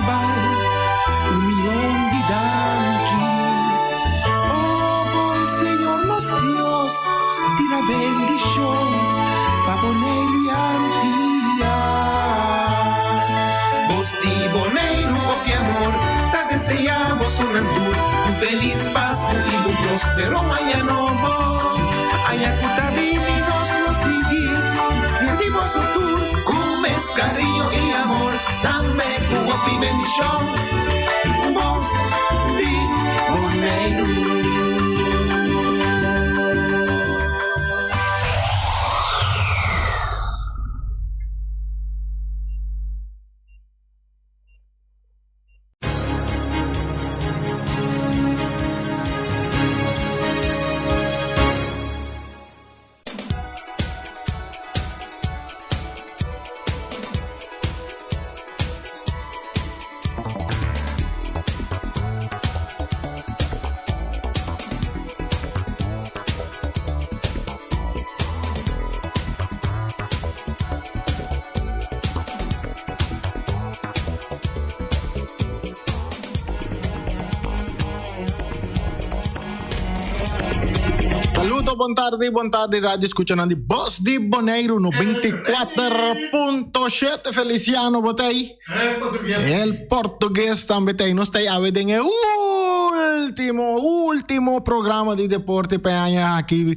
bal un mion di danki. O bon Señor nos Dios, tira bendishon pa Boneiru i Antia. Bos di Boneiru hopi amor ta deseá bosonan tur un felis Pasku i un prospero aña nobo. Aña ku ta bini nos lo sigui sirbi boso tur ku mes kariño i amor, tambe ku hopi bendishon. Bos di Boneiru. Saludo, bon tarde, bon tarde, radio escuchanan di Bos di Boneiru 94.7 Feliciano botei. El portugués. El portugués tambe tei. Nos tei awe den e último, último programa di deporte pe aña aki.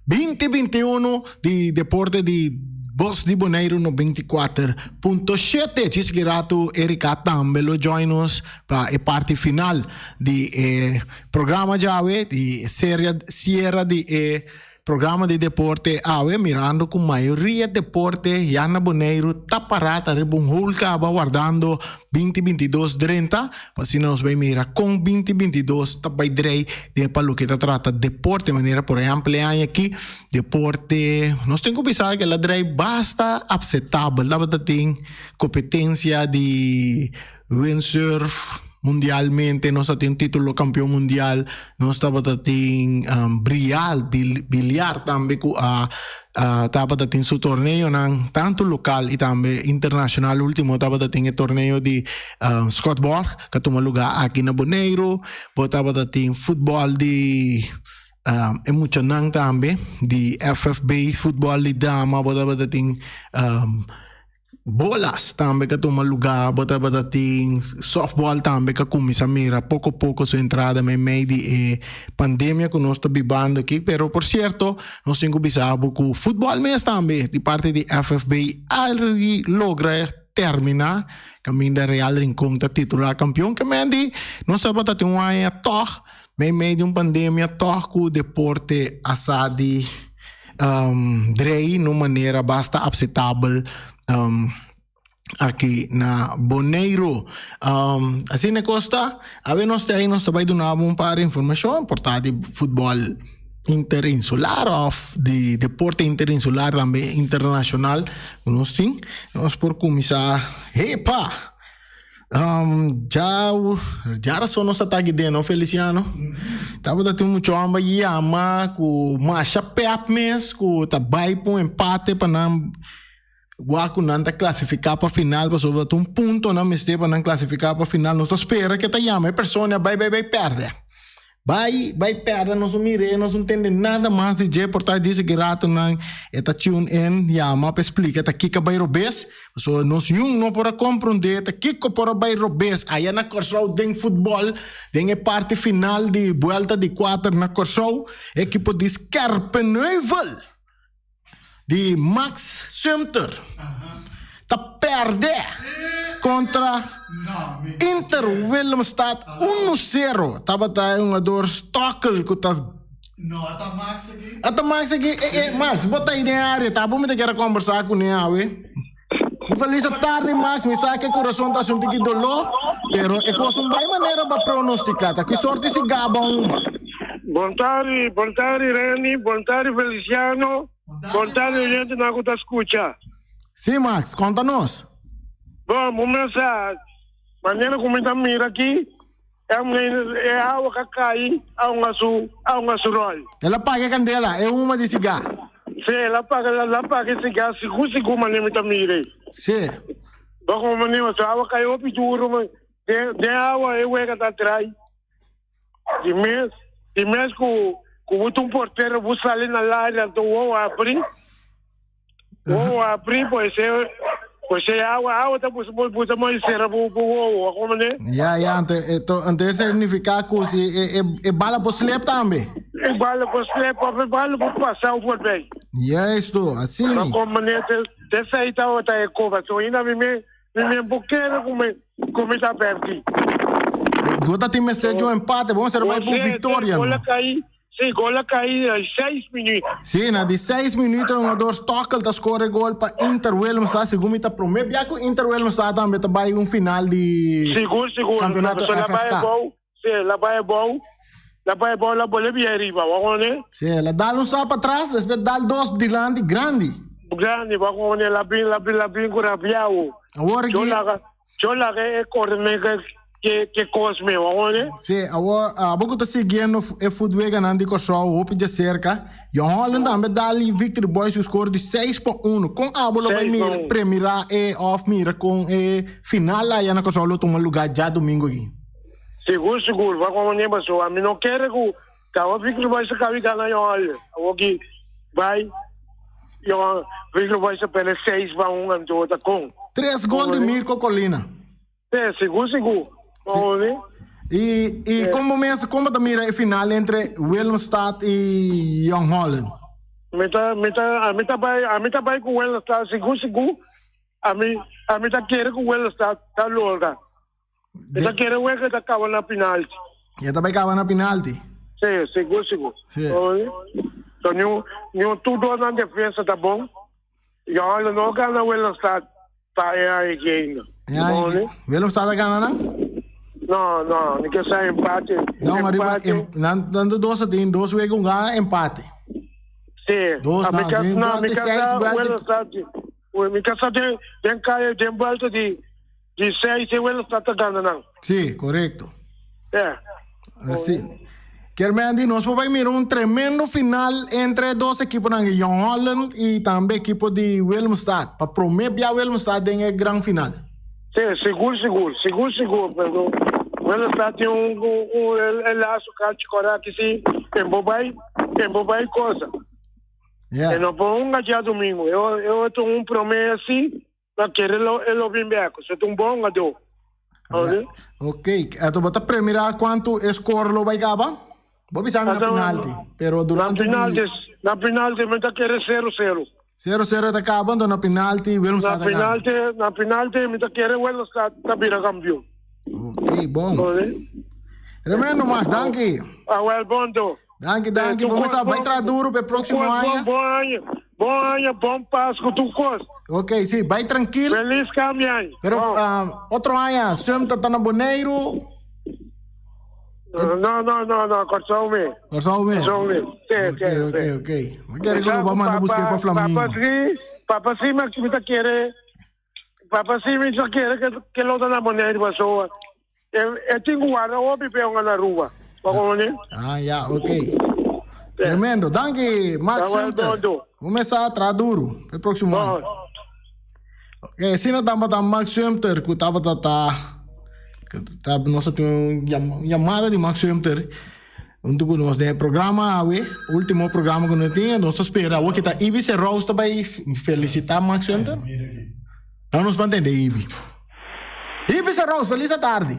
2021 di deporte di Bos di Boneiru 94.7. Djis ki ratu Erika tambe lo join nos pa e parti final di e programa djawe, di serie sierra di e programa di deporte awe, mirando ku mayoria deporte ya na Boneiru ta pará, ta riba un hol kaba wardando 2022 drenta. Pa asina nos bai mira kon 2022 ta bai drei den pa loke ta trata deporte. Manera por ehempel e aña aki deporte nos tin ku bisa ke el a drei basta apsetabel. Tabata tin kompetensia di windsurf mundialmente, nos a tin titulo kampeon mundial, nos tabata tin brial, biliar tambe ku a tabata tin su torneonan tantu lokal i tambe internashonal. Ultimo tabata tin e torneo di Scott Borg ku a tuma lugá aki na Boneiru. Bo tabata tin futbòl di e muchanan tambe di FFB, futbòl di dama, bo tabata tin Bolas tambe ka tuma lugá, bo tabata tin softball tambe ka kuminsá mira poko poko su entrada meimei di e pandemia ku nos ta bibando aki. Pero por sierto nos tin ku bisa bo ku futbòl mes tambe di parti di FFB a logra terminá kaminda Real Rincon ta titulá kampion. Ke men di nos tabata tin un aña tòg meimei di un pandemia tòg ku deporte a sa di drei na un manera basta apsetabel aki na Boneiru. Asina e kos ta, awe nos ta ei nos ta bai duna bo un par di informashon por ta di futbòl interinsular òf di deporte interinsular tambe internashonal ku nos tin. Nos por kuminsá, hepa! Ja, ja rason nos a ta aki den, no Feliciano? Tabata tin mucho homber yama ku masha pep mes ku ta bai pa un empate pa nan wak ku nan ta klasifiká pa final pasobra ta un punto nan mester pa nan klasifiká pa final. Nos ta spera ke ta yama e persona bai bai bai pèrdè. Bai, bai perde, nos no mir'é, nos no tende nada mas di dje, por ta dise ki ratonan e ta tune in, yama pa splika ta kiko a bai robes, pasobra nos yun no por a komprondé ta kiko por a bai robes aya na Kòrsou den futbòl, den e parti final di buelta di kuater na Kòrsou, ekipo di Scherpenheuvel. Di Max Sumter ta perde kontra Inter Willemstad uno sero. Tabata e hungador Stokkel ku ta. No, ata Max aki. Ata Max aki. E e Max, bo ta ei den area. Ta bo mi ta kere kombersá kuné awe. Un felis tardi Max, mi sa ke kurason ta hasi un tiki doló, pero e kos un bai manera pa pronostiká. Ta ki sorti si gaba huma. Bon tardi, bon tardi Renny, bon tardi Feliciano, bon tardi oyentenan ku ta skucha. Sí Max, konta nos. Bon, bo mes sa, manera ku mi ta mira aki, e awa ka kai a hunga su, a hunga su ròl. El a paga e kandela, e huma di sigá. Sí, el a paga, el a paga e sigá sigur sigur manera mi ta mira ei. Sí. Bo manier, so awa kai hopi duro, maar den den awa e wega ta trai. Di mes, di mes ku ku bo ta un portero bo sali na laria anto wowo abri. Wowo abri pues e pues e awa awa ta busa bu busa mooi sera bo bo wowo, wak manera? Ja, ja, anto e to anto e significa ku si e e e bala por slip tambe. E bala por slip of e bala por pasa voorbij. Juist, asina. Wak manera te Esei tabata e koba. So ainda mi me mi me por kere ku mi ku mi ta pèrdí. Bo ta tin mester di un empate, bo mester bai pa un viktoria. Gol a kai, sí, gol a kai na seis minuut. Sí, na di seis minuut e hungador Stokkel ta skor e gol pa Inter Willemstad. Segun mi ta promé bia ku Inter Willemstad tambe ta bai un final di Sigur, sigur. kampeonato Pasobra la bai FFK. abou, sí, la bai abou, la bai abou, la bole bia riba, wak hone. Sí, el a dal un stap patras, despues dal dos dilanti grandi. Grandi, wak hone, la bin, la bin, la bin ku rabiao. Awor Yo ki, laga, yo laga e kore me ke, ke, ke kos me, wak hone. sí, awor, abo ku ta siguiendo e futweganan di Kòrsou hopi djaserka, Jong Holland tambe dal Victory Boys ku skor di seis pa uno. Kon abo lo bai Seis pa mira, un. premirá e òf mira kon e final aya na Kòrsou lo tuma lugá djadumingu aki? Sigur sigur wak wan manera paso ami no kere ku kawa Victor Boys a kabi gana yon al awoki bai yon Victor Boys a perde seis pa un anto ta kon. Tres gol di Mirko Colina. Si sigur sigur I i kon bo mes kon bo ta mira e final entre Willemstad i Jong Holland? Mi ta mi ta ami ta bai ami ta bai ku Willemstad sigur sigur ami ami ta kere ku Willemstad ta logra. E ta kere wega ta kaba na penalti. E ta bai kaba na penalti. Sí, sigur, sigur. Sí. So niun, niun tur dos nan defensa ta bon. Johan no gana Willemstad pa e aña aki ainda. Ja, Willemstad a gana nan? No, no, ni ke sa empate. No, arriba, em, nan, nan dos a tin dos wega un gana empate. Sí. Dos, A mi nan, cas, tin no, a mi buelta cas seis, buelta- Willemstad. Mi casa den, den calle, den buelta di Di seis e Willemstad ta gana nan. Sí, korekto. Ja. Así. Kermendi, nos por bai mira un tremendo final entre e dos ekiponan, Jong Holland i tambe ekipo di Willemstad. Pa promé bia Willemstad den e gran final. Sí, sigur, sigur, sigur, sigur, pero Willemstad tin un, un, un el, el lazo kachi kora aki sí, en bo bai, en bo bai cosa. Ja. E no por hunga djadumingu, e, e ta un promé así, Ta kere lo e lo bin bek. Su ta un bon hungadó. Oye. Ok, anto bo ta premira cuanto e score lo bay caba? Bo bisa mi na penalti, pero durante na penalti, na penalti mi ta kere 0-0. 0-0 ta caba, anto na penalti Willemstad ta gana. Na penalti, na penalti mi ta kere Willemstad ta bira campeon. Ok, bon. Oye. Tremendo, Max, danki. Ah, wel, bon to. Danki, danki. Bo mester bai traha duro pa e próksimo aña. Bon aña, bon aña, bon Pasku, tur kos. Ok, si, bai trankil. Felis kambio aña. Pero otro aña, Sumter ta na Boneiru. No, no, no, no, Kòrsou mi. Kòrsou mi. Kòrsou mi. Sí, ok, ok, ok. Mi kere ku lo bo a manda busk'é pa Flamingo. Papa si, papa si mi ta kere. Papa si mi ta kere ke lo ta na Boneiru pasobra e tin ku warda hopi peon na Aruba. Bo kononé? Ah ya, ok. Tremendo. Danki Max Sumter. Bo mester traha duru e próksimo aña. Ok, asina tabata Max Sumter ku tabata ta nos a tin un yamada di Max Sumter. Huntu ku nos den e programa awe, ultimo programa ku nos tin, nos ta spera awor kita Ibi Serrous ta bai felisitá Max Hunter. No nos ban tende Ibi. Ibi Serrous, felis atardi.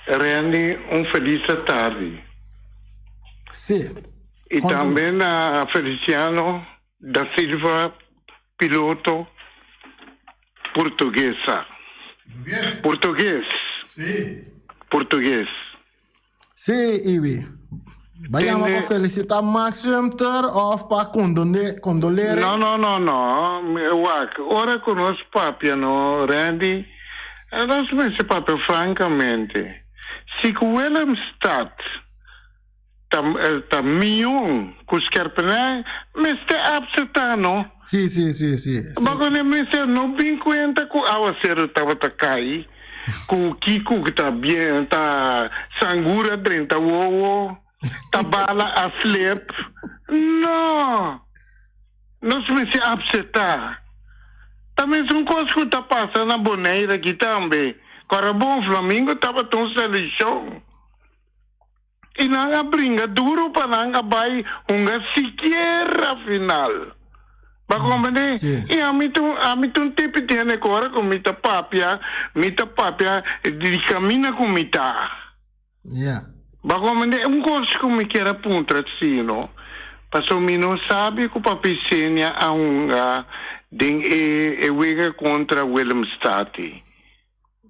Randy, un felis atardi. Sí. I tambe na Feliciano da Silva, piloto portuguesa. Portugues. Sí. Portugues. Sí, Ibi. Ba yama pa felicita Max Sumter of pa condolere? No, no, no, no. Wak, ora cu nos papia no, Randy, nos mester papia francamente. Si cu Willemstad ta, ta mion cu Scherpenheuvel, mester acepta, no? Sí, sí, sí, sí. Bakone mester no bin cuenta cu awacero tabata cay. Ku kiko ku ta bien ta sangura drenta wowo, ta bala a slip. No! Nos mester apseptá. Ta mesun kos ku ta pasa na Bonaire aki tambe. Kòrda bon, Flamingo tabata un selekshon. I nan a bringa duru pa nan a bai hunga sikiera final. Bo a komprendé? Sí. I ami ta un, ami ta un tipi di hende ku ora ku mi ta papia, mi ta papia di kaminda ku mi ta. Ja. Bo a komprendé? Un kos ku mi kier a puntra si no, pasobra mi no sabi ku Papi Senia a hunga den e e wega kontra Willemstad.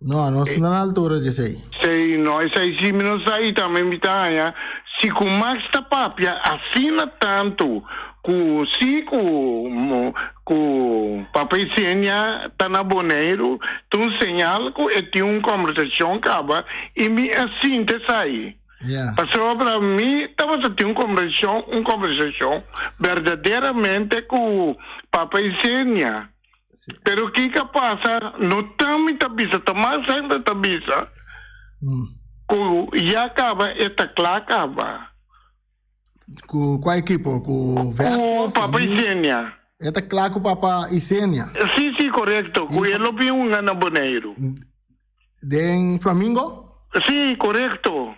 No, nos no na altura di esei. Sei, no, esei si mi no sa i tambe mi ta haña si ku Max ta papia asina tantu ku si ku ku Papa Isenia ta na Boneiru ta un señal ku e tin un kombersashon kaba i mi a sinti esei. Ya. Pasobra mi tabata tin un kombersashon un kombersashon berdaderamente ku Papa Isenia. Pero kiko a pasa? No ta mi ta bisa, ta mas hende ta bisa ku ya kaba e ta kla kaba. Ku kua ekipo? Ku Vespo? Ku Papa Isenia. E ta kla ku Papa Isenia? Si, si, korekto. Ku e lo bin hunga na Boneiru. Den Flamingo? Si, korekto.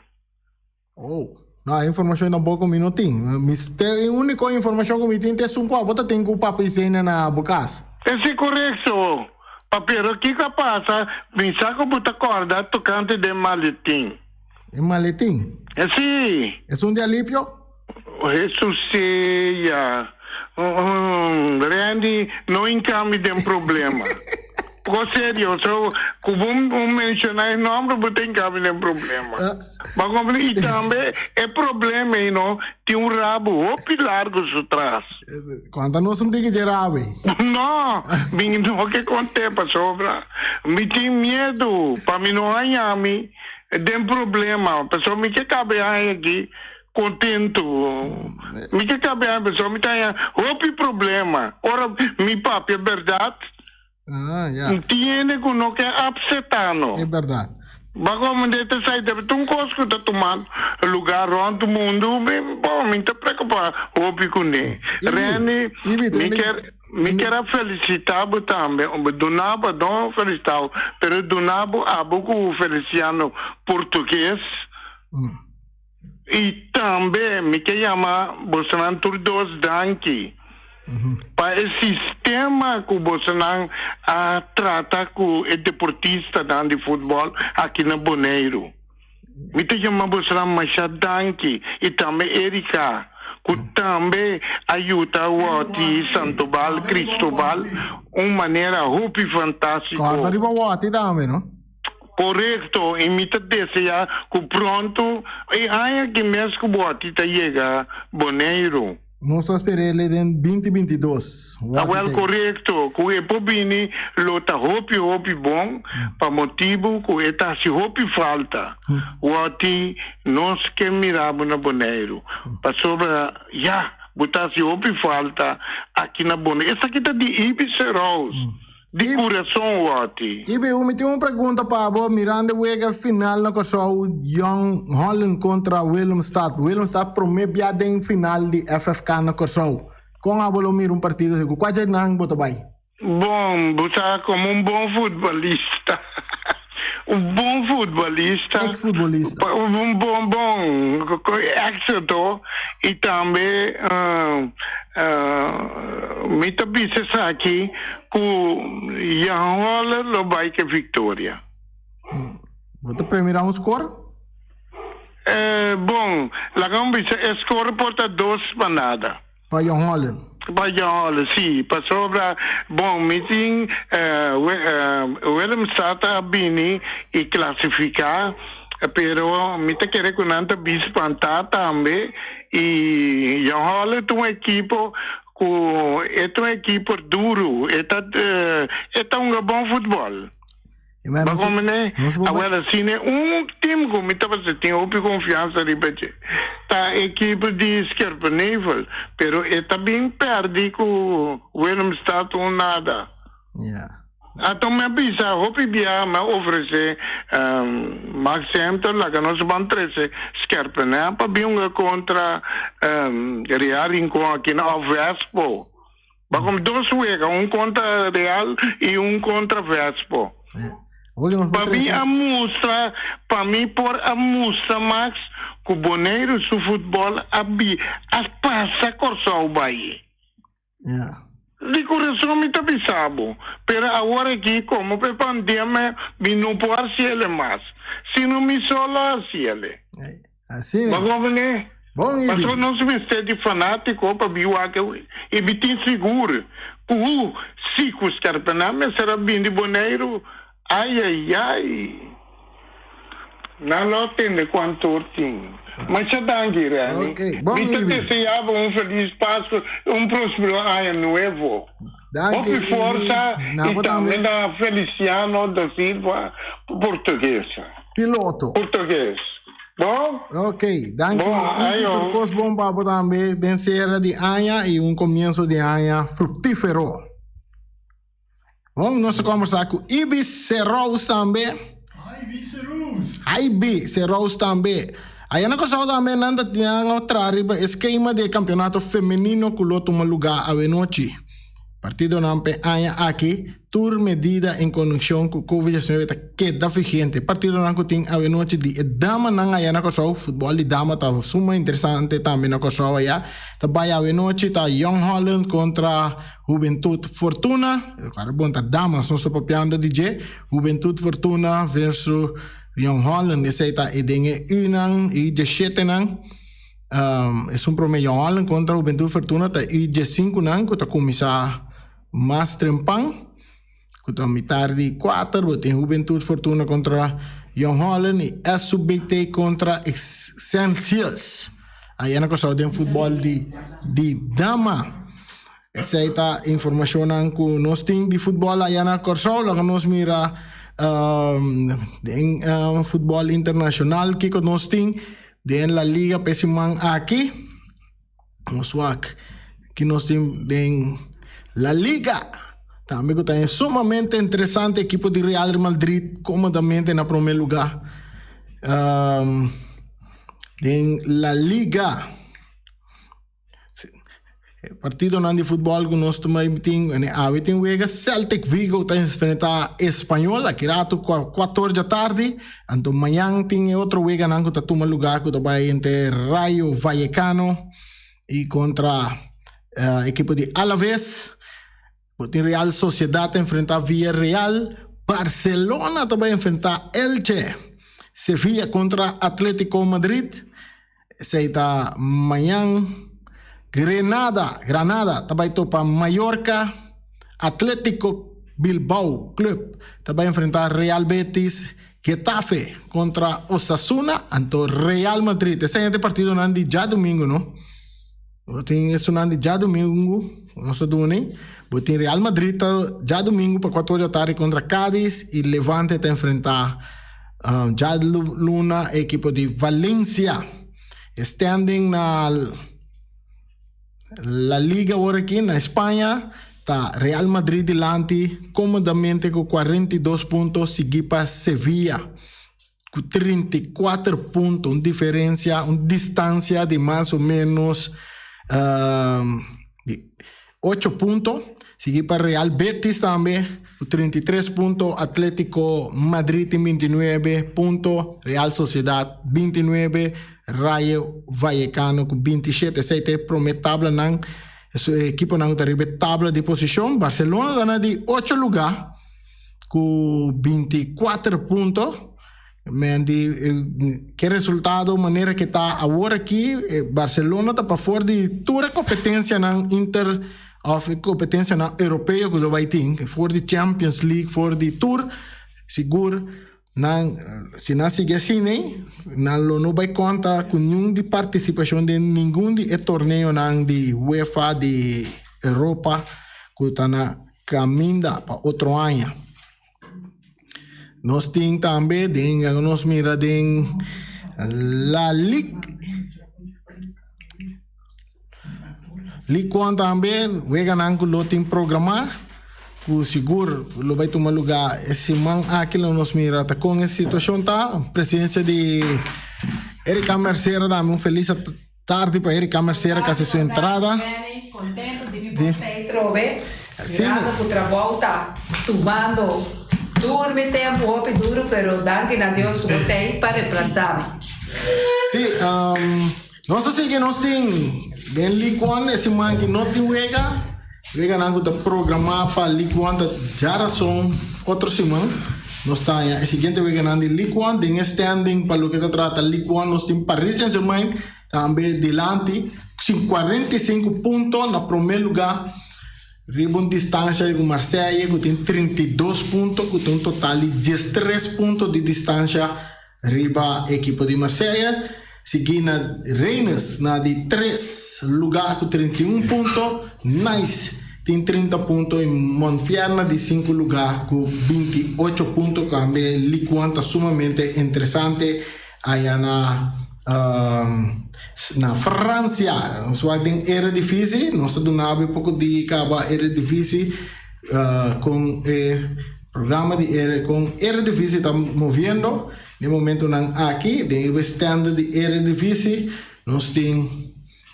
Oh, no, e informacion tampoco mi no tin. Mi te, e unico informacion cu mi tin ta esun cu abo ta tin cu Papa Isenia na bo cas. Ese corecto, pa pero kico a pasa, mi sa cu bo ta corda tocante den maletin. E maletin? Si. Esun di Alipio? Hesus sea. Randy, no hinca mi den problema. Bo serio, so cu bo menciona e nomber bo ta hinca mi den problema. Bo a comprende? Y tambe e problema ey no tin un rabo hopi largo su tras. Cuanta nos un tiki dje rabo ey? No, mi no ke conte pasobra mi tin miedo pa mi no haña mi den problema. Pasobra mi ke cabe haña aki Contento. Mi ke cabia pasobra mi ta haña hopi problema ora mi papia berdad. Ah, ya. Tiene cu no ke apseta no. E berdad. Ba como de ta sai debe ta un cos cu ta tuma lugar rond mundo, mi, bon, mi ta preocupa hopi cune. Renny, mi kier, mi kier a felicita bo tambe, duna bo, no felicita bo, pero duna bo abo cu Feliciano Portugues. I tambe mi ke yama bosonan tur dos danki pa e sistema ku bosonan a trata ku e deportistanan di futbòl aki na Boneiru. Mi ta yama bosonan masha danki i tambe Erika ku tambe a yuda Wòti Santobal Cristobal un manera hopi fantástiko. Kòrda riba Wòti tambe, no? Korekto, i mi ta desea ku pronto e aña aki mes ku bo a ta yega Boneiru. Nos ta sper'e den binti 22. Awel korekto, ku e por bini lo ta hopi hopi bon pa motibu ku e ta hasi hopi falta. Wòti nos ke mira bo na Boneiru pasobra ya bo ta hasi hopi falta aki na Boneiru. Esaki ta di Ibis Rous. Di kurason wòti. IBU, mi tin un pregunta pa bo, mirando e wega final na Kòrsou, Jong Holland kontra Willemstad. Willemstad promé bia den final di FFK na Kòrsou. Kon abo lo mira un partido así? Ku kua dje nan bo ta bai? Bon, bo sa komo un bon futbolista, un bon futbolista. Ex futbolista. Un bon bon éxito i tambe mi ta bisa esaki Ku Jan Holler lo bai ke viktoria. Bo ta premira un skor? Bon, laga un bisa e skor por ta dos pa nada. Pa Jan Holler? Pa Jan Holler, si. Pasobra, bon, mi tin Willemstad a bini i klasifiká, pero mi ta kere ku nan ta bin spantá tambe. I Jan Holler ta un ekipo Ku e ta un ekipo duru, e ta e ta hunga bon futbòl. Bo komprendé? Awel asina e un tim ku mi tabata tin hopi konfiansa riba dje ta ekipo di Scherpenheuvel, pero e ta bin pèrdí ku Willemstad un nada. Anto mi a bisa hopi bia, mi a ofresé Max Center laga nos ban trese Scherpenheuvel pa bin hunga kontra Real Rincon aki na òf Vespo. Bakom dos wega, un kontra Real i un kontra Vespo. Pa mi a mustra, pa mi por a mustra Max ku Boneiru su futbòl a bi a pasa Kòrsou bai. Di kurason mi ta bisa bo, pero awor aki komo pa e pandemia mi no por hasiele mas, sino mi so lo hasiele. Asina. Bo comprende? Bon, Ibi. Pasobra nos mester di fanátiko pa bin wak i mi tin sigur ku si ku Scherpenhal mester a bin di Boneiru, ai ai ai. Nan lo tende kuantu tin. Masha danki, Renny. Ok, bon, Mi ta Ibi. desea bo un felis Pasku i un prospero aña nuevo. Danki, Hopi Ibi. forsa Na i bo tambe tambe. na Feliciano da Silva, portugues. Piloto. Portugues. Bon? Ok, danki. Bon, Ibi ayo. tur kos bon pa bo tambe den sierra di aña i un komienso di aña fruktífero. Bon, nos ta kombersá ku Ibi Serous tambe. Ibi Serous. Ibi Serous tambe. Aya na Kòrsou tambe nan ta nan a traha riba e skema di e kampeonato femenino ku lo tuma lugá awenochi. Partidonan p'e aña aki, tur medida en konekshon ku Covid 19 ta keda vigente. Partidonan ku tin awenochi di e damanan aya na Kòrsou, futbòl di dama ta suma interesante tambe na Kòrsou aya, ta bai awenochi ta Jong Holland kontra Hubentud Fortuna, kara bon ta damas nos ta papiando di dje, Hubentud Fortuna versus Jong Holland, esei ta e den e unan i dieshetenan. Esun prome Jong Holland kontra Hubentud Fortuna ta u diesinkunan ku ta kuminsá mas trempan, ku ta mitar di kuater, bo tin Hubentud Fortuna kontra Jong Holland i SUBT kontra Excelsiors. Aya na Kòrsou den futbòl di di dama. Esei ta informashonnan ku nos tin di futbòl aya na Kòrsou. Laga nos mira den futbòl internashonal kiko nos tin den La Liga pa e siman aki. Nos wak ki nos tin den La Liga. Tambe ku ta sumamente interesante ekipo di Real Madrid komodamente na prome lugá den La Liga. Partidonan di futbòl ku nos ta tin awe tin wega Celtic Vigo ta enfrentá Espanyol aki ratu kuator dja tardi. Anto mañan tin e otro weganan ku ta tuma lugá ku ta bai entre Rayo Vallecano i kontra ekipo di Alaves. Bo tin Real Sociedad ta enfrentá Villarreal, Barcelona ta bai enfrentá Elche, Sevilla kontra Atletico Madrid, esei ta mañan. Grenada, Granada ta bai topa Mallorca, Atletico Bilbao Club ta bai enfrentá Real Betis, Getafe kontra Osasuna, anto Real Madrid. Esei ta e partidonan di djadumingu no. Bo tin esunnan di djadumingu, nos ta duni. Bo tin Real Madrid ta djadumingu pa kuater di atardi kontra Cadiz i Levante ta enfrentá djaluna e ekipo di Valencia. E standing na La Liga awor aki na Spaña ta Real Madrid dilanti komodamente ku 42 punto sigui pa Sevilla. Ku 34 punto, un diferencia, un distancia di mas o menos di 8 punto. Sigui pa Real Betis tambe ku 33 punto, Atletico Madrid tin 29 punto, Real Sociedad 29, Rayo Vallecano ku 27. Esei ta e prome tablanan, e ekiponan ku ta riba e tabla di posishon. Barcelona ta na di 8 luga. Ku 24 punto. Men di ke resultado manera ke ta awor aki Barcelona ta pafor di tur e kompetensianan inter of e kompetensianan europeo ku lo bai tin for di Champions League for di tur sigur nan si nan sigui asina nan lo no bai konta ku niun di partisipashon den ningun di e torneonan di UEFA di Europa ku ta na Caminda pa otro aña. Nos tin tambe den nos mira den La Ligue. Ligue 1 tambe weganan ku lo tin programá ku sigur lo bai tuma lugá e siman aki lo nos mira ta kon e situashon ta. Presensia di Erika Mercera tambe un felis Tardi pa Erika Mercera kasi su entrada. Contento di mi por tei. atrobe. Mirando ku trabou ta tumando tur mi tempu hopi duru pero danki na Dios ku bo t'ei pa replasa mi. Sí, nos ta sigui nos tin den League One e siman ki no tin wega. Weganan ku ta programá pa League One ta djarason otro siman. Nos ta haña e siguiente weganan di League One den e standing pa loke ta trata League One nos tin Paris Saint-Germain tambe dilanti sin 45 punto na promé lugá riba un distansha ku Marseille ku tin 32 punto ku ta un total di 13 punto di distansha Riba ekipo di Marseille, sigui na Rennes na di tres luga ku 31 punto, Nice tin 30 punto i Montfier na di sinku luga ku 28 punto. Tambe Ligue 1 ta sumamente interesante aya na na Francia. Nos wak den Eredivisie, nos ta duna bo e poko di kaba Eredivisie kon e. Programa di ere kon Eredivisie ta moviendo den momentonan aki. Den e standard di Eredivisie nos tin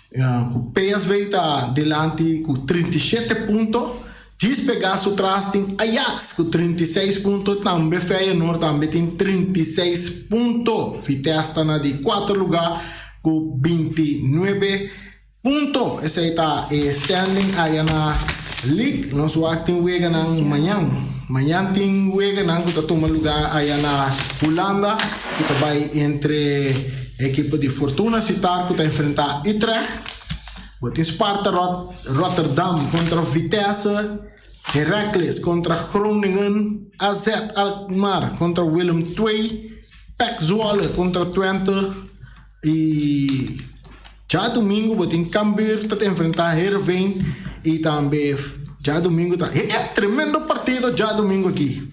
ku PSV ta dilanti ku 37 punto. Djis pegá su tras tin Ajax ku 36 punto. Tambe Feyenoord tambe tin 36 punto. Vitesse ta na di kuater lugá ku 29 Punto! Esei ta e standing aya na league. Nos wak tin weganan mañan. Mañan tin weganan ku ta tuma luga aya na Hulanda ku ta bai entre ekipo di Fortuna Sittard ku ta enfrenta Utrecht. Bo tin Sparta Rotterdam kontra Vitesse, Heracles kontra Groningen, AZ Alkmaar kontra Willem II, PEC Zwolle kontra Twente i. Djadumingu bo tin Cambuur ta enfrenta Heerenveen y tambe djadumingu ta e tremendo partido djadumingu aki.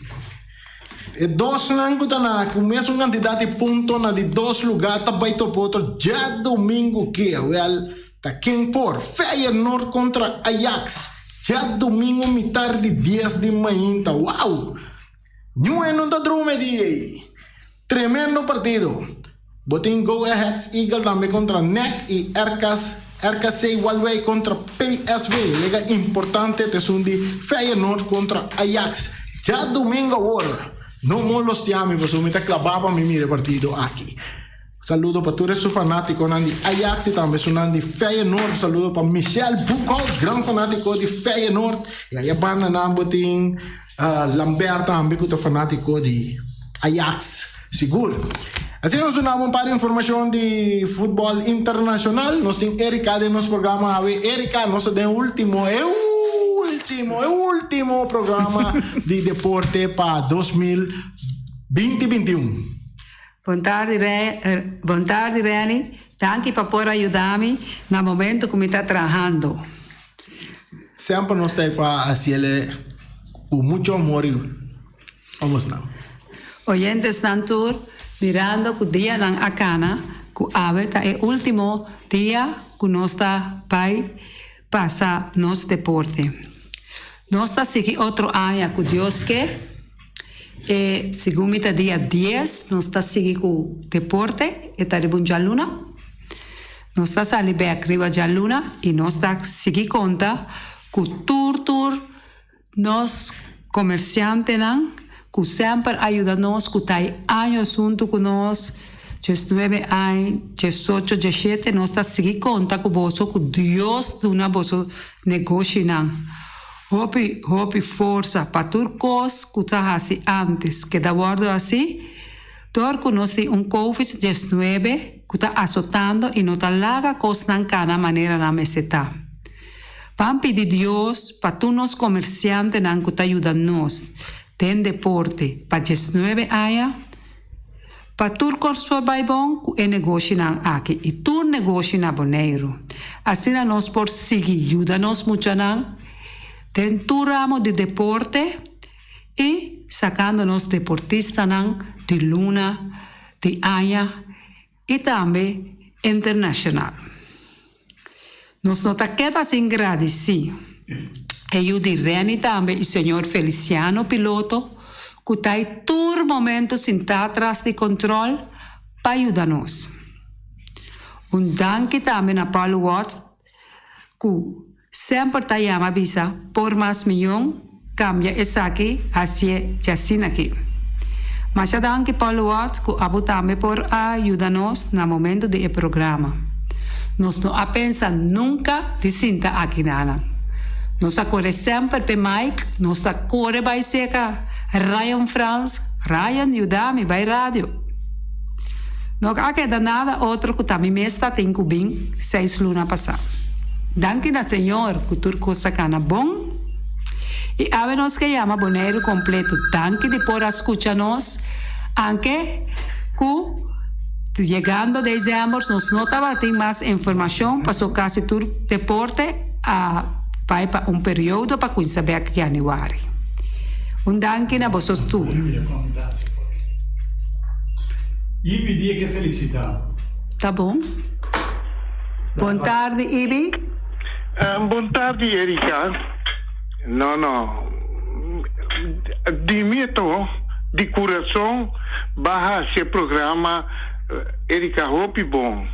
E dosnan cu ta na cu mesun cantidad di punto na di dos lugar ta bay topa otro djadumingu ki. Awel ta ken por? Feyenoord contra Ajax djadumingu mitar di dies di mainta. Wow! Niun e no ta drumi di ei. Tremendo partido. Bo tin Go Ahead Eagle tambe kontra nec i RKC Waalwijk kontra PSV. Wega importante ta esun di Feyenoord kontra Ajax djadumingo awor. No molostia mi pasobra mi ta klabá pa mi mira e partido aki. Saludo pa tur esun fanátikonan di Ajax i tambe esunnan di Feyenoord. Saludo pa Michel Boekhout, gran fanátiko di Feyenoord. I aya bandanan bo tin. Lambert tambe ku ta fanátiko di Ajax sigur. Asina nos duna un par di informashon di futbòl internashonal. Nos tin Erika den nos programa awe. Erika, nos ta den último, e último, e último programa di deporte pa 2020 21. Bon tardi Bon tardi Renny, danki pa por a yuda mi na momento ku mi ta trahando. Semper nos ta ei pa hasiele ku mucho amor i pa bosnan. Oyentesnan tur, mirando ku dianan a kana, ku awe ta e ultimo dia ku nos ta bai pasa nos deporte. Nos ta sigui otro aña ku Dios ke. E segun mi ta dia dies nos ta sigui ku deporte, e ta riba un djaluna. Nos ta sali bek riba djaluna i nos ta sigui konta ku tur tur nos komersiantenan ku semper a yuda nos ku ta e años huntu ku nos, diesnuebe añ, diesocho, dieshete, nos ta sigui konta ku boso ku Dios duna boso negoshinan. Hopi hopi forsa pa tur kos ku ta hasi antes keda wòrdu hasi, dor ku nos tin un Covid 19 ku ta asotando i no ta laga kosnan kana manera nan mester ta. Ban pidi Dios pa tur nos komersiantenan ku ta yuda nos den deporte pa 19 aña, Pa tur kos por bai bon ku e negoshinan aki i tur negoshi na Boneiru. Asina nos por sigui yuda nos muchanan den tur ramo di deporte i sakando nos deportistanan di luna, di aña i tambe internashonal. Nos no ta keda sin gradisí e yu di Renny tambe i señor Feliciano Piloto ku ta ei tur momento sintá tras di control pa yuda nos. Un danki tambe na Paul Watts ku. Semper ta yama bisa por mas miyon kambia esaki hasie djasinaki. Masha danki Paul Watts ku abo tambe por a yuda nos na momento di e programa. Nos no a pensa nunka di sinta aki nana. Nos a kore semper p'e mic, nos ta kore bai seka Ryan Frans, Ryan yuda mi bai radio. No a keda nada otro ku ta mi mes ta tin ku bin seis luna pasá. Danki na Señor ku tur kos a kana bon. I awe nos ke yama Boneiru kompleto danki di por a skucha nos, anke ku yegando desèmber nos no tabatin mas informashon paso kasi tur deporte a bai pa un periodo pa kuinsa bèk yanüari. Un danki na boso tur. Ibi di e ke felisitá. Ta bon. Bon tardi Ibi. Bon tardi Erika. No no. Di mi to di kurason ba hasi e programa Erika hopi bon.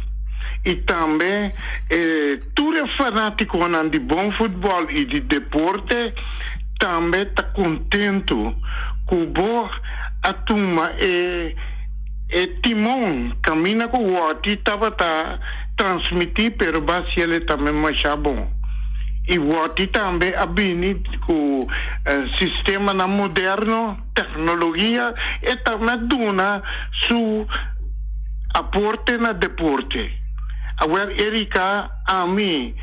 I tambe e tur e fanatikonan di bon futbòl i di deporte tambe ta kontentu ku bo a tuma e e timon kaminda ku Wòti tabata transmití pero ba hasiel tambe masha bon. I Wòti tambe a bini ku sistemanan moderno, teknologia, e tambe a duna su aporte na deporte. Awor Erika, ami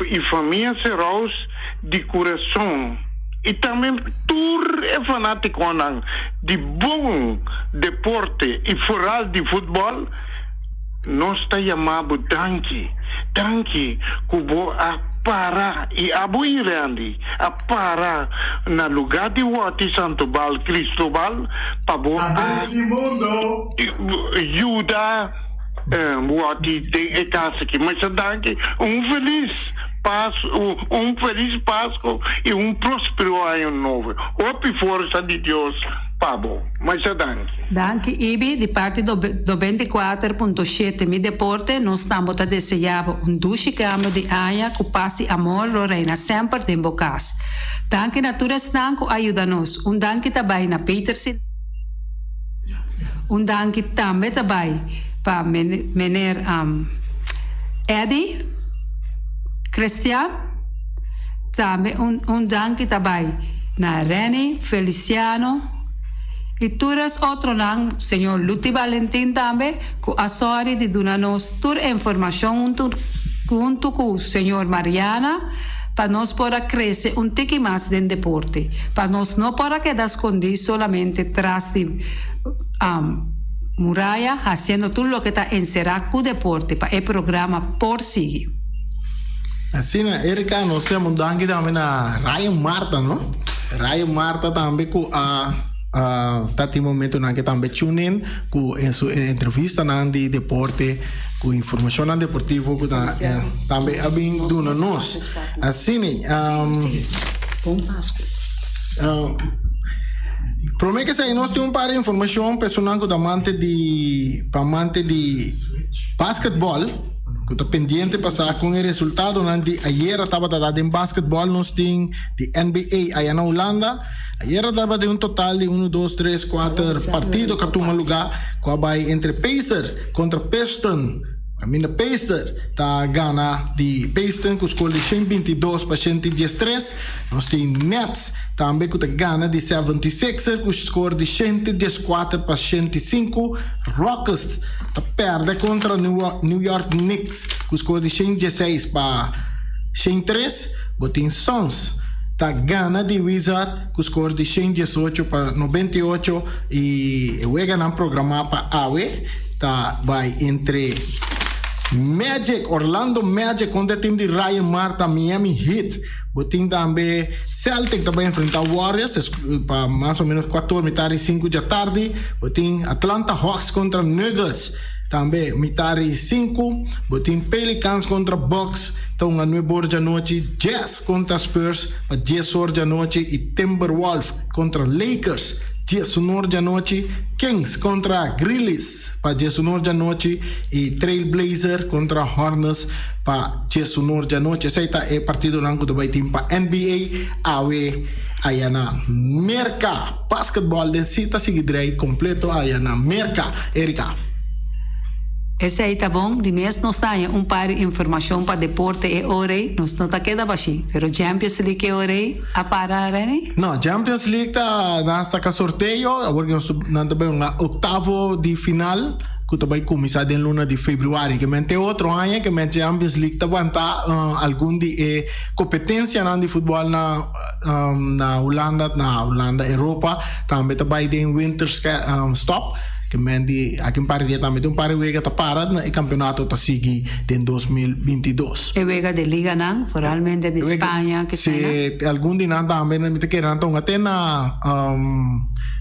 i famia Serous di kurason i tambe tur e fanatikonan di bon deporte i foral di futbòl, nos ta yama bo danki, danki ku bo a para i abo i Randy a para na lugá di Wòti Santobal Cristobal pa bo a yuda Wòti den e kas aki. Masha danki, un felis un felis Pasco i un prospero año nobo. Hopi forsa di Dios pa bo. Masha danki. Danki Ibi, di parti do 94.7 Mi Deporte, nos tambo ta desea bo un dushi cambio di aña cu paz y amor lo reina semper den bo cas. Danki na tur esnan cu a yuda nos. Un danki ta bay na Peter Sil. Un danki tambe ta bai pa meneer Eddy Christian. Tambe un danki ta bai na Renny Feliciano y tur es otronan, señor Luti Valentin tambe cu a sori di duna nos tur informacion hunto cu señor Mariana pa nos por a crece un tiki mas den deporte, pa nos no por a keda scondi solamente tras di muraya haciendo tur loke ta encera cu deporte pa e programa por sigui. Asina, Erika, nos ta yama un danki tambe na Ryan Marta, no? Ryan Marta tambe cu a ta tin momentonan ke tambe tune in cu en su entrevistanan di deporte cu informacionnan deportivo cu ta tambe a bin duna nos. Asina, prome ke esei nos tin un par di informacion pa esunnan cu ta amante di pa amante di basketball cu ta pendiente pa sa con e resultadonan di ayera tabata da den basketball. Nos tin di NBA aya na Hulanda. Ayera tabatin un total di unu, dos, tres, kuater partido ku a tuma lugá ku a bai entre Pacer kontra Piston. Kaminda Pacer ta gana di Piston ku skor di 122 pa 113. Nos tin Nets tambe ku ta gana di 76er ku skor di 114 pa 105. Rockets ta pèrdè kontra New York Knicks ku skor di 116 pa 103. Bo tin Suns ta gana di Wizard ku skor di 118 pa 98 i e weganan programá pa awe ta bai entre Magic, Orlando Magic kontra e tim di Ryan Marta, Miami Heat. Bo tin tambe Celtic ta bai enfrentá Warriors pa mas o menos kuator mitar di sinku djatardi. Bo tin Atlanta Hawks kontra Nuggets. Tambe mitari sinku, bo tin Pelicans kontra Bucks ta un a nuebe or djanochi, Jazz kontra Spurs pa dies or djanochi i Timberwolf kontra Lakers. Diesunor djanochi, Kings kontra Grizzlies pa diesunor djanochi i Trailblazer kontra Hornets pa diesunor djanochi. Esei ta e partidonan ku ta bai tin pa NBA awe aya na Merka. Basketball den si ta sigui drei kompleto aya na Merka. Erika. Esei ta bon, di mes nos ta haña un par di informashon pa deporte e ora ei, nos no ta keda bashí, pero Champions League e ora ei a para, Renny? No, Champions League ta nan a saka sorteo, awor ku nos nan ta bai hunga oktavo di final ku ta bai kuminsá den luna di februari. Ke men te otro aña ke men Champions League ta wanta algun di e kompetensianan di futbòl na na Hulanda, na Hulanda, Europa tambe ta bai den winter stop. Ke men di aki un par di dia tambe tin un par di wega ta para na e kampeonato ta sigui den 2022. E wega di liganan, vooralmente di Spaña ke Si, algun di nan tambe mi ta kere nan ta hunga te na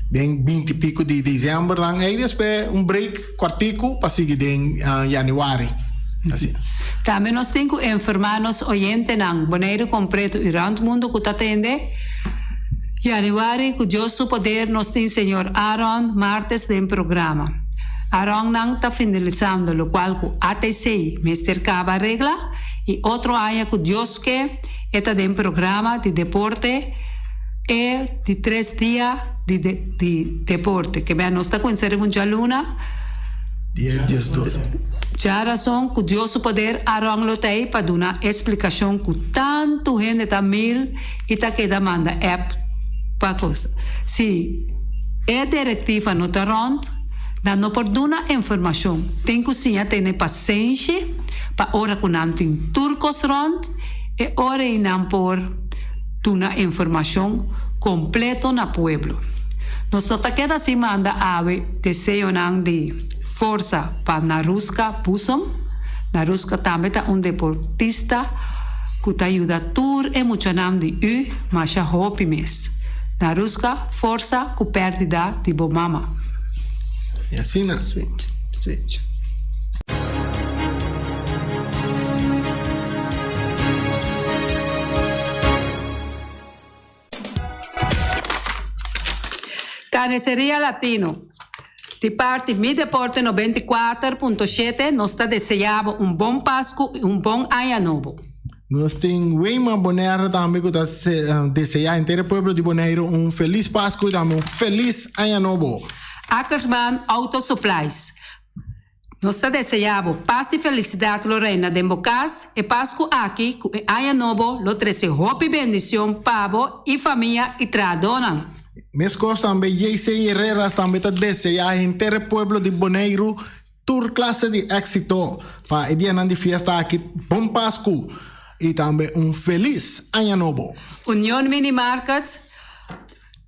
den binti pico di december nan ey despues un break kwartiku pa sigui den januari. Asina. Tambe nos tin ku informa nos oyentenan Boneiru kompleto i rònt mundu ku ta tende. Januari ku Dios su poder nos tin señor Aaron Martes den programa. Aaron nan ta finalisando locual ku ATC mester caba regla y otro aña ku Dios ke e ta den programa di deporte e di tres dia di di deporte ke bia nos ta cuensa riba un djaluna Dia 12. Djarason ku Dios su poder Aaron lo ta ei pa duna e splicacion ku tantu hende ta mil i ta keda manda app pa kos. Si e direktiva no ta rònt, nan no por duna informashon. Tin ku siña tene pasenshi pa ora ku nan tin tur kos rònt, e ora ei nan por duna informashon kompleto na pueblo. Nos no ta keda sin manda awe deseonan di forsa pa Naruska Busom. Naruska tambe ta un deportista ku ta yuda tur e muchanan di u masha hopi mes. Naruska, forsa ku pèrdida di bo mama. I asina. Switch, switch. Carniceria Latino, Di parti Mi Deporte 94.7 nos ta desea bo un bon Pascu y un bon Aña Nobo. Nos tin Weyman Bonaire tambe cu ta desea henter e pueblo di Boneiru un feliz Pascu y tambe un feliz Aña Nobo. Ackersman Auto Supplies, Nos ta deseá bo pas i felisidat lo reina den bo kas e Pasku aki ku e Aña Nobo lo trese hopi bendicion pa bo i famia i trahadónan. Meskos tambe JC Herreras tambe ta deseá henter e pueblo di Boneiru tur klase di éksito pa e dianan di fiesta aki. Bon Pasku i tambe un felis Aña Nobo! Union Mini Market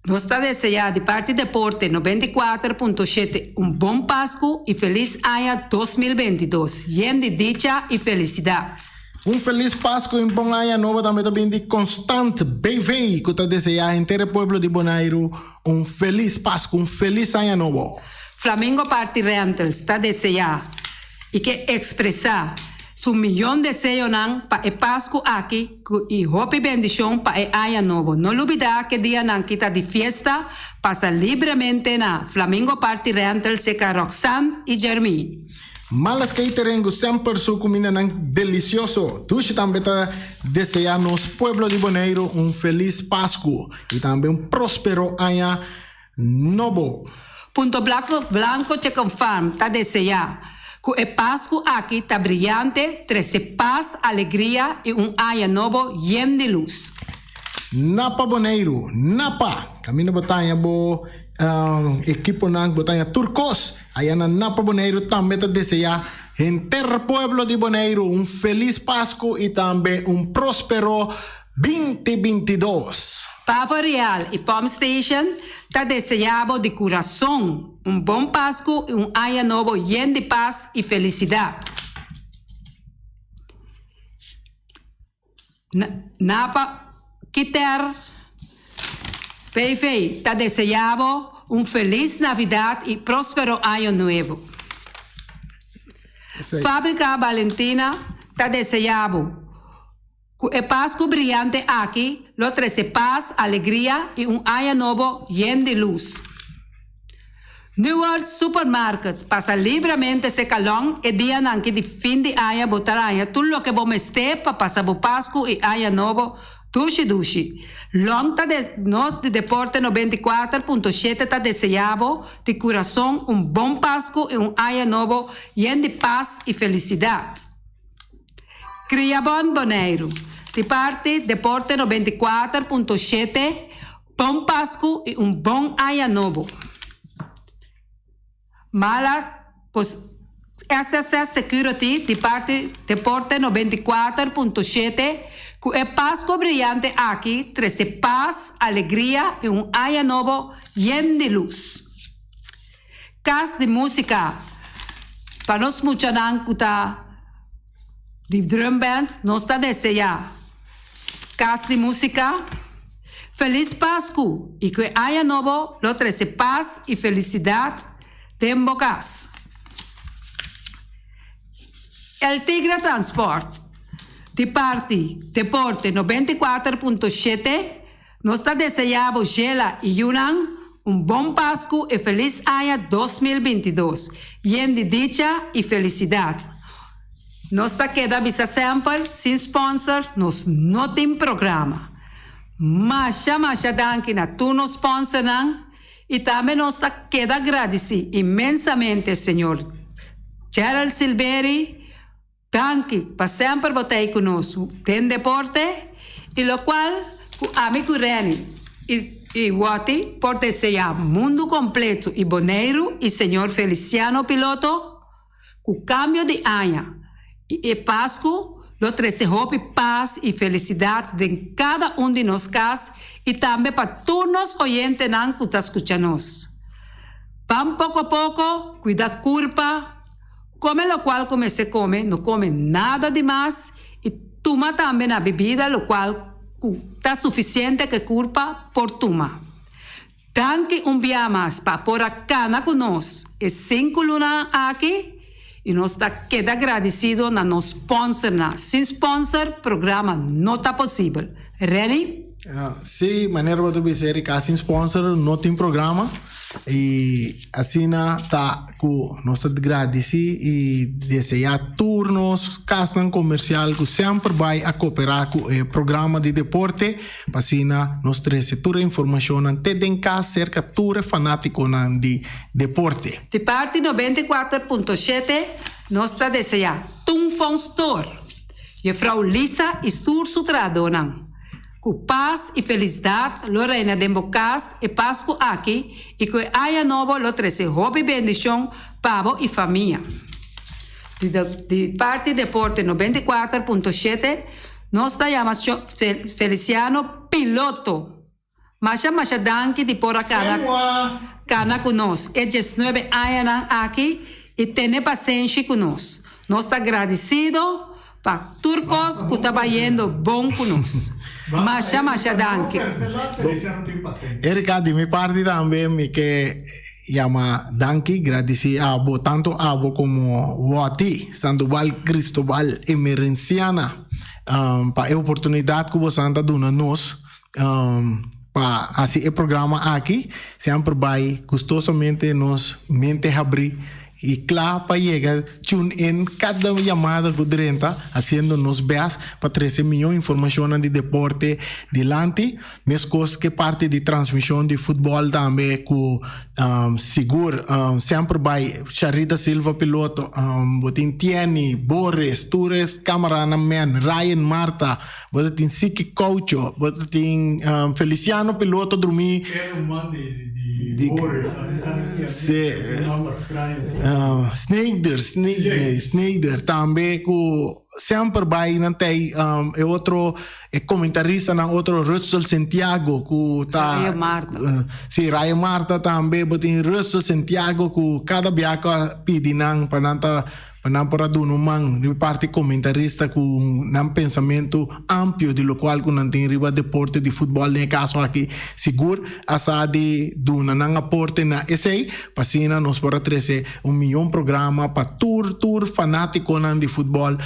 Nos ta deseá di parti Deporte 94.7 un bon Pasku i felis aña 2022 yen di dicha i felisidat. Un felis Pasku i un bon aña nobo tambe ta bin di Constant BV ku ta deseá henter e pueblo di Bonairu un felis Pasku, un felis aña nobo. Flamingo Party Rentals ta deseá i ke ekspresá su miyon deseonan pa e Pasku aki Ku i hopi bendishon pa e aña nobo. No lubidá ke dianan ki ta di fiesta pasa libremente na Flamingo Party Rental seka Roxanne i Jermie. Malas Catering ku semper su kumindanan delisioso. Dushi tambe ta deseá nos pueblo di Boneiru un felis Pasku i tambe un próspero aña nobo. Punto Blanco Chicken Farm ta deseá ku e Pasku aki ta briyante, trese pas, alegria i un aña nobo yen di lus. Napa Boneiru, Napa! Kaminda bo ta haña bo ekiponan, bo ta haña tur kos. Aya na Napa Boneiru tambe ta deseá henter pueblo di Boneiru un felis Pasku i tambe un próspero 2022. Pavo Real y Pump Station ta desea bo di curason un bon Pascu y un aña nobo yen di paz y felicidad. Napa Kiter PV ta desea bo un feliz Navidad y prospero año nuevo. Fabrica Valentina ta desea bo. Ku e Pasku briyante aki lo trese pas, alegria i un aña nobo yen di lus. New World Supermarket, pasa libramente serka Long e dianan ki di fin di aña bo ta haña tur loke bo mester pa pasa bo Pasku i Aña Nobo dushi dushi. Long ta de nos di Deporte 94.7 ta desea bo di kurason un bon Pasku i un Aña Nobo yen di pas i felisidat. Kriabon Boneiru, di parti Deporte 94.7, Bon Pasku i un bon Aña Nobo. Mala kos SSS Security di parti Deporte 94.7 ku e Pasku briyante aki trese pas, alegria i un Aña Nobo yen di lus. Kas di Músika pa nos muchanan ku ta di drumband nos ta deseá Kas di Músika Felis Pasku i ku e aña nobo lo trese pas i felisidat den bo kas. El Tigre Transport di parti Deporte 94.7 Nos ta deseá bo Shela i yunan un bon Pasku i felis aña 2022, yen di dicha i felisidat. Nos ta keda bisa semper, sin sponsor nos no tin programa. Masha masha danki na tur nos sponsornan i tambe nos ta keda gradisí inmensamente señor Gerald Silbery, Danki pa semper bo ta ei ku nos den deporte i lokual ku ami ku Renny i i Watty por deseá mundu kompleto i Boneiru i señor Feliciano Piloto ku kambio di aña i e Pasku lo trese hopi pas i felisidat den kada un di nos kas i tambe pa tur nos oyentenan ku ta skucha nos. Ban poko a poko kuida kurpa. Come locual cu mester come, no come nada di mas y tuma tambe na bibida locual cu ta suficiente cu e curpa por tuma. Danki un bia mas pa por a cana cu nos e cinco lunanan aki y nos ta keda gradicido na nos sponsornan. Sin sponsor programa no ta posibel. Renny? Sí, manera bo ta bisa Erika, sin sponsor no tin programa y asina ta cu nos ta gradici y desea tur nos casnan comercial cu semper bay a coopera cu e programa di deporte pa asina nos trece tur e informacionnan te den cas cerca tur e fanaticonan di deporte. Di parti 94.7 nos ta desea Tung Fong Store, Juffrouw Lisa y tur su trahadornan. Ku pas i felisdat lo reina den bo kas e Pasku aki i ku e Aña Nobo lo trese hopi bendishon pa bo i famia. Di di parti Deporte 94.7 nos ta yama Feliciano Piloto. Masha masha danki di por a kana kana ku nos e diesnuebe añanan aki i tene pasenshi ku nos. Nos ta gradisido pa tur kos ku ta bayendo bon ku nos. Masha masha danki. Erika, di mi parti tambe mi ke yama danki, gradisi abo, tanto abo komo Watty Sandoval Cristobal Emerenciana pa e oportunidat ku bosan ta duna nos pa hasi e programa aki. Semper bai gustosamente nos mente habrí i kla pa yega tune in kada yamada ku drenta, hasiendo nos best pa trese mihó informashonnan di deporte dilanti. Meskos ke parti di transmishon di futbòl tambe ku sigur semper bai Sharita Silva piloto, bo tin Tieni, Boris, tur e kamaranan men, Ryan Marta. Bo ta tin Siki Coucho, bo ta tin Feliciano Piloto drumí. E ruman di di Boris, Sí. Snijder, Snijder, Snijder tambe ku semper bai nan tei e otro e komentaristanan otro Rutsel Santiago ku ta Raya Marta. Sí, Raya Marta tambe bo tin Rutsel Santiago ku kada bia ku a pidi nan pa nan ta Pa nan por a duna un man riba parti komentarista ku nan pensamentu amplio di lokual ku nan tin riba deporte di futbòl den e kaso aki sigur a sa di duna nan aporte na esei pa asina nos por a trese un miyon programa pa tur tur fanatikonan di futbòl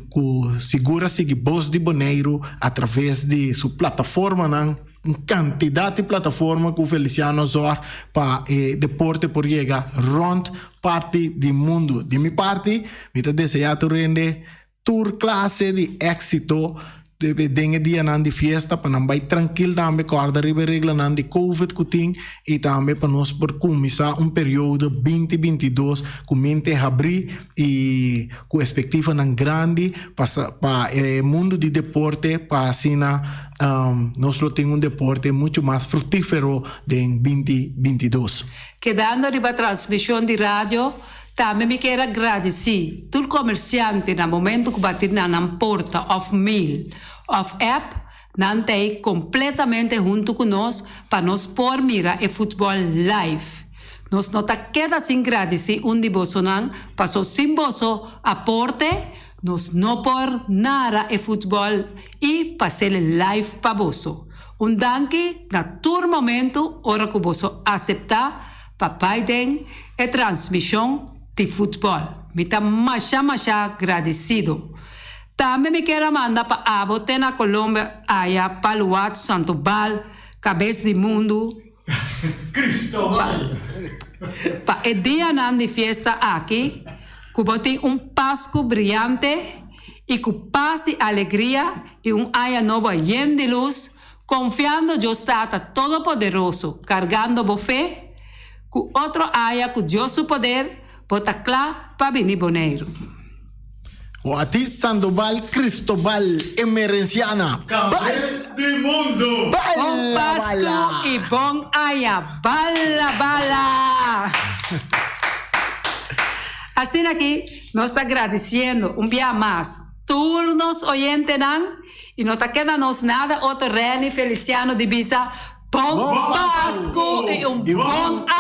ku sigur a sigui Bos di Boneiru atraves di su plataformanan. Un kantidat di plataforma ku Feliciano a zòrg pa e deporte por yega rònt parti di mundu. Di mi parti, mi ta deseá tur hende tur klase di éksito den e dianan di fiesta pa nan bai trankil tambe kòrda riba e reglanan di covid ku tin i tambe pa nos por kuminsá un periodo 2022 ku mente habrí i ku espektivanan grandi pa pa e mundu di deporte pa asina nos lo tin un deporte muchu mas fruktífero den 2022. Kedando riba transmishon di radio, tambe mi kier a gradisí tur komersiante na momento ku batir na nan porta òf mail òf app, nan ta ei kompletamente huntu ku nos pa nos por mira e futbòl live. Nos no ta keda sin gradisí un di bosonan paso sin boso aporte nos no por nara e futbòl i pas'el live pa boso. Un danki na tur momento ora ku boso aseptá pa bai den e transmishon di futbòl. Mi ta masha masha gradisido. Tambe mi kier a manda pa abo te na Colombia aya Paluat Santobal kabes di mundu Cristobal. Pa e dianan di fiesta aki ku bo tin un Pasku briante i ku pas i alegria i un aña nobo yen di lus, konfiando Dios Tata Todopoderoso, kargando bo fe, ku otro aña ku Dios su poder bo ta kla pa bini Boneiru. Wati Sandoval Cristobal Emerenciana. Kabes di mundu! Bon Pasku i bon aña! Bala bala! Asina aki nos ta gradisiendo un bia mas tur nos oyentenan i no ta keda nos nada otro Renny Feliciano di bisa Bon Pasku i un bon aña!